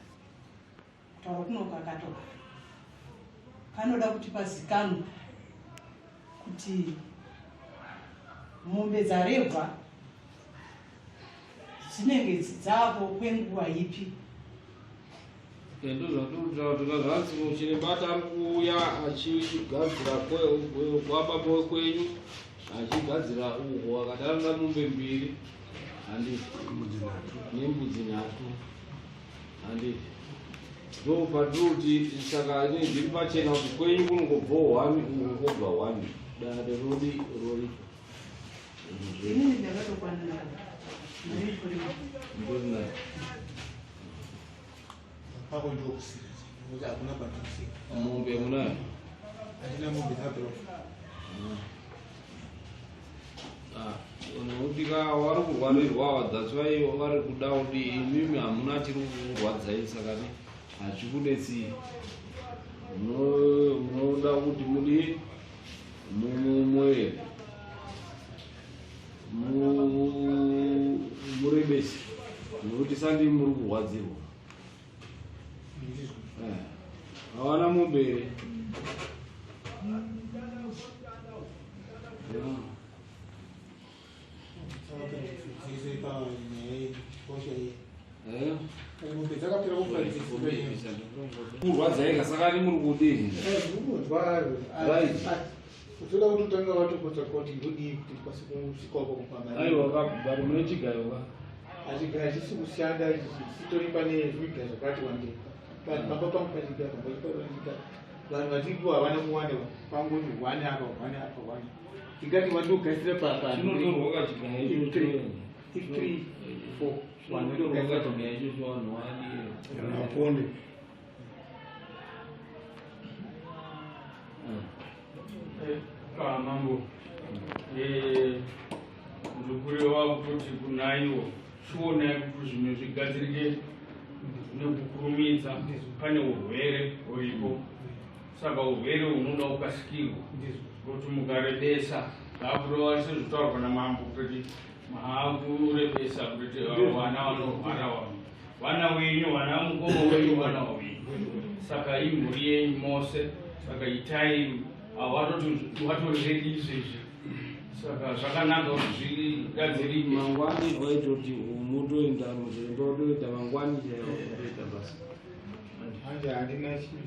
kutaura kunoko akatorwara. Panoda kuti pazikanwe kuti mombe dzarehwa dzinenge dzavo kwenguva ipi. Ndozvatiri kutaura, zvanzi chiremba ari kuuya achigadzira kwababa wekwenyu, achigadzira uho akadarira mombe mbiri, handiti, nembudzi nhatu, handiti? Ndo patirikuti saka ine zviri pachena kuti kwenyu kunongobva hwani, uko kobva hwani, dare rodi roripa. Inini ndakatokwana navo. Ndorinayo. Pako ndokusira nokuti hakuna pandinosira. Mombe munayo? Handina mombe, dzakapera. Nokuti ka vari kurwarirwa ava, that's why vari kuda kuti imimi hamuna chiri kukurwadzai, saka ni hachikunetsii. Munoda kuti mudii, mumwe murebese, nokuti sandi muri kurwadzirwa. Hawana mombe here? Dzese panyaya yekosha iyi. Eh? Mombe dzakapera Kurwadzaika, saka ni muri kudii? Right. Utoda kuti utanga watopotsa kuti ndodii kuti ndikwanise kusvikawo pakupamari. Aiwa ka, but mune chigayo ka? Hachigayo chisi kushanda, chitori pane zvigayo zvakati wandei. Pamba pangu pachigayo, pamba pachigayo. Vanhu vatiripo havana kuwanda, pangoti hwani apa, hwani apa, hwani. Tingati wandogadzira papa. Chinotorwa kachigayo ichocho. Three, four. Chinotorwa kachigayo ichocho, vanhu vadii? Maponde. Mambo, ndikureva kuti kunaiwo chionai kuti zvinhu zvigadzirike nekukurumidza. Pane urwere huripo, saka urwere hunoda kukasikirwa, kuti mukarebesa zvakureva sezvitaurwa namambo kuti maakurebesa, kuti vana vanorwara, vana wenyu, vana mukoma wenyu, vana wenyu, saka imhuri yenyu mose. Saka itai watoredi izvezvi, saka zvakanaka kuti zvigadzirike. Mangwani waitoti mutoenda muchiremba, utoita mangwani chaiwo, utoita basa. Manje handina chinhu.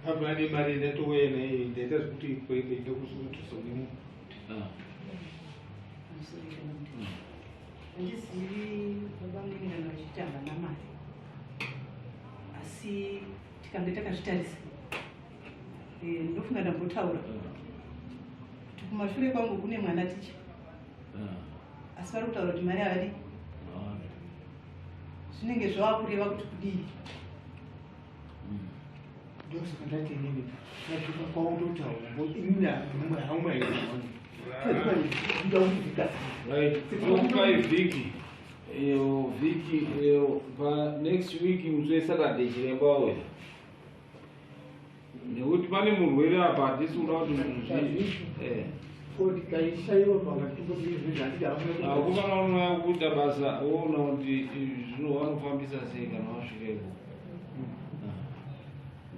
Apa ane mari ndatouya naye, ndaita zvekuti kwekwe ndokutusa kune munhu. Handizivi baba munini kana vachiti havana mari, asi tikange takazvitarisa Ndofunga ndambotaura kuti kumashure kwangu kune mwana ticha, asi vari kutaura kuti mari havadi. Zvinenge zvava kureva kuti kudii? Ndosaka ndati inini ndatuka kwautotaura ngokuti inini hauma Right. Vhiki iyo, vhiki iyo, pa next week musi weSaturday chiremba uya, nekuti pane murwere apa, hatisi kuda kuti Kuti kaishaiwa pakati. Akufana unouya kuita basa, woona kuti zvino vanofambisa sei kana wasvika iko,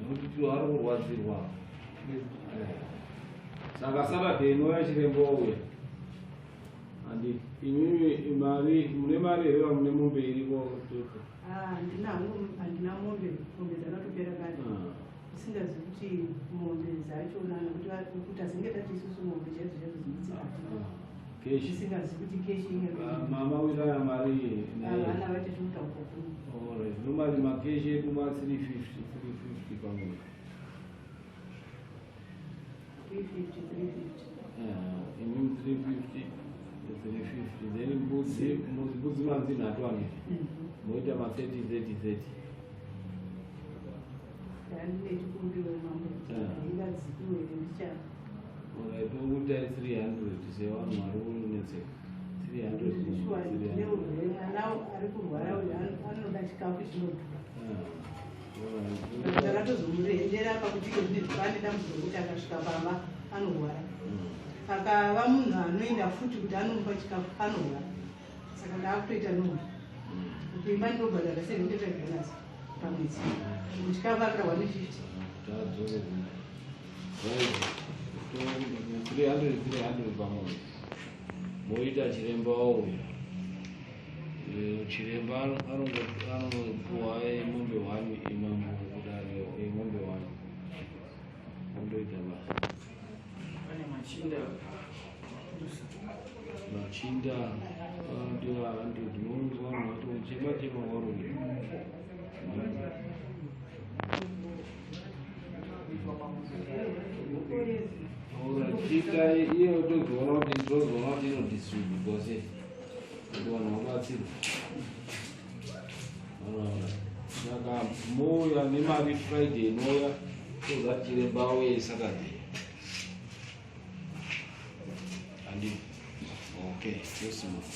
nekuti tiwo ari kurwadzirwa. Saka Saturday inouya chiremba uya. Handi imimi mari, mune mari here? Vamune mombe iriko toto? Ah, handina hangu, handina mombe. Mombe dzakatopera kare. Usingazivi kuti mombe dzachona, nekuti kuti azinge tati isusu mombe chaidzo chaidzo dzinotsika, Cash. Tisingazivi kuti cash inge. Mama uitana mari. Vana vaite zvinotaurwa kuno. Alright, normally macash edu ma 350 350 pamwe. 350 350. Imimi 350 350, then mbudzi manzi nhatu aneti moita ma 30 30 30. Ndandine chikumbiro, mambo, kuti ingadzikiwe here ndicha. Alright, tokutai 300 sevanhu vari kunetseka, 300. Shuwa, ndine urwere, mwana ari kurwara uyu anoda chikafu chinodhura. Ndakatozomurendera pakuti pane dambudziko rekuti akasvika pamba anorwara, akava munhu anoenda futi kuti anomupa chikafu anorwara, saka ndaakutoita nono kuti imba ndinobhadhara $75 pamwedzi, muchikafu akira 150. Tadzore 300 300 pamwe, moita chiremba wauya. Chiremba anopuwa mombe one, imambo kudare mombe one, ondoita basa. Pane machinda. Machinda anodiwa 100, unonzwa vanhu vatochema chema varume. Chiita iye tozoona kuti tozoona kuti inodistributwa sei kuti vanhu vabatsirwe. Saka mouya nemari Friday inouya, toza chiremba auye Saturday. Handi okay, tosimuka.